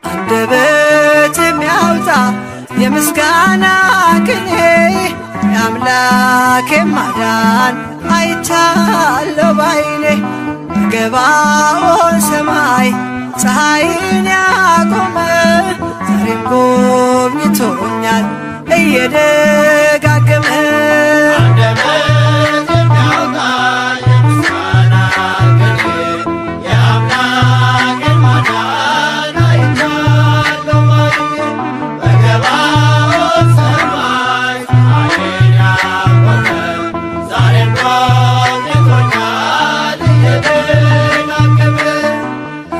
አንደበት የሚያወጣ የምስጋና ቅኔ፣ የአምላኬ ማዳን አይቻለሁ ባይኔ። በገባኦን ሰማይ ፀሐይን ያቆመ ዛሬም ጎብኝቶኛል እየደጋገመ። አንደበት የሚያወጣ የምስጋና ቅኔ፣ የአምላኬን ማዳን አይቻለሁ ባይኔ። በገባኦን ሰማይ ፀሐይን ያቆመ ዛሬም ጎብኝቶኛል እየደጋገመ።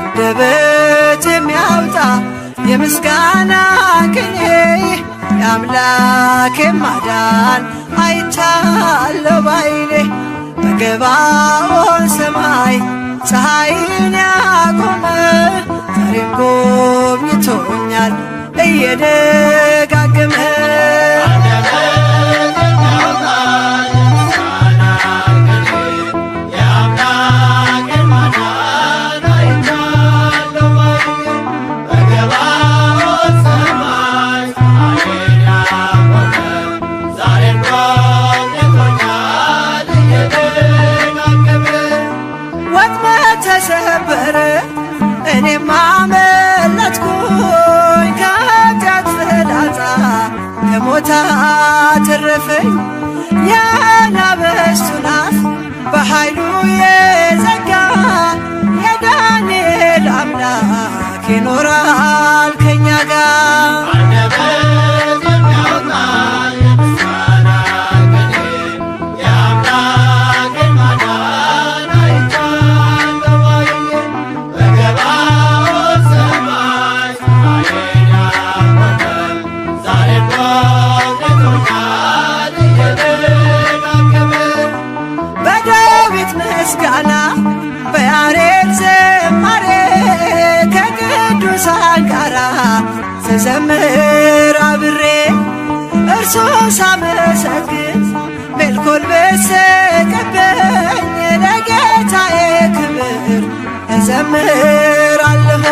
አንደበት የሚያወጣ የምስጋና ቅኔ፣ የአምላኬ ማዳን አይቻለሁ ባይኔ። በገባኦን ሰማይ ፀሐይን ያቆመ ዛሬም ጎብኝቶኛል እየደጋገመ። አንደበት የሚያወጣ የምስጋና ቅኔ፣ የአምላኬን ማዳን አይቻለሁ ባይኔ። በገባኦን ሰማይ ፀሐይን ያቆመ ዛሬም ጎብኝቶኛል እየደጋገመ። ወጥመድ ተሰበረ፣ እኔም አመለጥኩኝ፣ ከኃጢአት ፍላጻ ከሞት አተረፈኝ። የአናብስቱን አፍ በኃይሉ የዘጋ የዳንኤል አምላክ ይኖራል ከኛ ጋር። አንደበት የሚያወጣ የምስጋና ቅኔ፣ የአምላኬን ማዳን አይቻለሁ ባይኔ። በገባኦን ሰማይ ፀሐይን ያቆመ ዛሬም ጎብኝቶኛል እየደጋገመ። በዳዊት ምስጋና በያሬድ ዝማሬ ከቅዱሳን ጋራ ስዘምር አብሬ፣ እርሱን ሳመሰግን ሜልኮል ብትስቅብኝ ለጌታዬ ክብር እዘምራለሁ።